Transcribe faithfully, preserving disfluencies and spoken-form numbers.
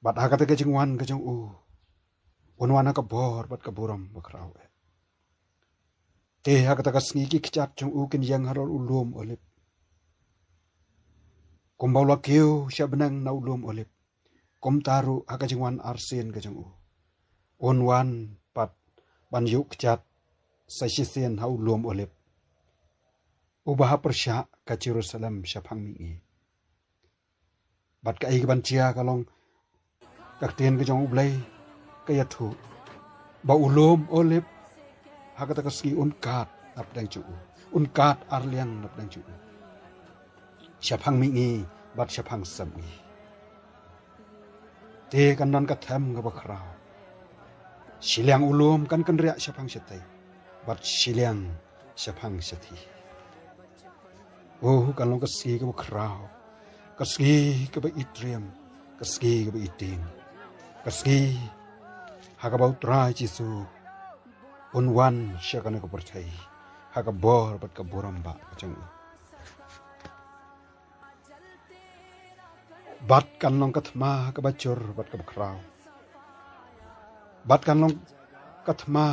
Bad ha kata ka jingwan ka jong u, un wan ha ka bor bad ka burom bakhraw eh. Te ha kata ka sngi ki kjat jong u kin ïeng halor u lum Olib, kumba u la kiew sha bneng na u lum Olib, kumta ruh ha ka jingwan arsien ka jong u, un wan pat ban ïuh kjat sa shisien ha u lum Olib, uba ha pyrshah ka Jerusalem shaphang mihngi. Bad kaei kaban jia ka long, ka ktien ka jong U Blei ka ïathuh ba u lum Olib ha kata ka sngi un kad napdeng jong u, un kad arliang napdeng jong u, shaphang mihngi bad shaphang sepngi. Te kan don ka them kaba khraw. Shiliang u lum kan kynriah shaphang shatei, bad shiliang shaphang shathie. Oh, kan long ka sngi kaba khraw, ka sngi kaba itriem, ka sngi kaba iting, ka sngi ha kaba U Trai Jisu un wan sha kane ka pyrthei ha ka bor bad ka burom ba ka jong u. Bad kan long ka thma kaba jur bad kaba khraw. Bad kan long ka thma